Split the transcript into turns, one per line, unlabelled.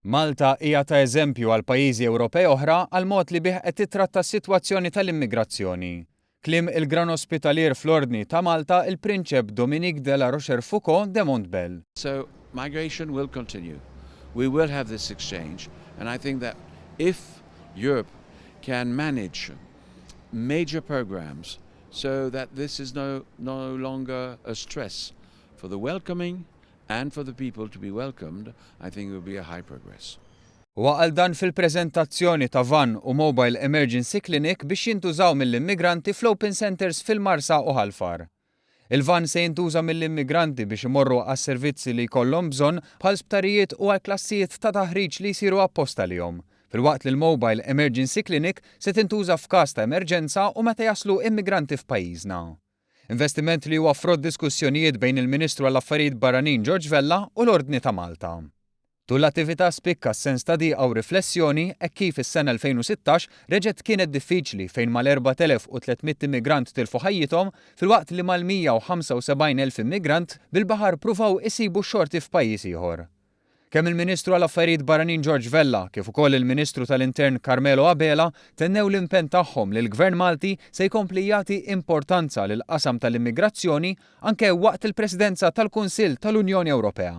Malta hija ta' eżempju għal pajjiżi Ewropej oħra għall-mod li bih qed tittratta s-sitwazzjoni tal-immigrazzjoni. Kliem il-Gran Ospitalier fl-Ordni ta' Malta il-Prinċep Dominique de la Rochefoucauld de Montbel.
So migration will continue. We will have this exchange and I think that if Europe can manage major programs so that this is no, no longer a stress for the welcoming and for the people to be welcomed, I think it will be a high progress.
Huwa qal dan fil-preżentazzjoni ta' van u Mobile Emergency Clinic biex jintużaw mill-immigranti fl-Open Centres fil-Marsa u Ħal Far. Il-van se jintuża mill-immigranti biex imorru għas-servizzi li jkollhom bżonn bħal sptarijiet u għal klassijiet ta' taħriġ li jsiru apposta lihom. Filwaqt li l-Mobile Emergency Clinic se tintuża f'każ ta' emerġenza u meta jaslu immigranti f'pajjiżna. Investiment li huwa frott diskussjonijiet bejn il-Ministru għall-Affarijiet Barranin George Vella u l-Ordni ta' Malta. Tul l-attività spikka s-sens ta' diqa u riflessjoni hekk kif is-sena 2016 reġgħet kienet diffiċli fejn mal-4,300 immigrant tilfu ħajjithom filwaqt li mal-175,000 immigrant bil-baħar pruvaw isibu xorti f'pajjiż ieħor. Kemm il-Ministru għall-Affarijiet Barranin George Vella kif ukoll il-Ministru tal-Intern Carmelo Abela tennew l-impenn tagħhom li l-Gvern Malti se jkompli jagħti importanza lill-qasam tal-immigrazzjoni anke waqt il-Presidenza tal-Kunsill tal-Unjoni Ewropea.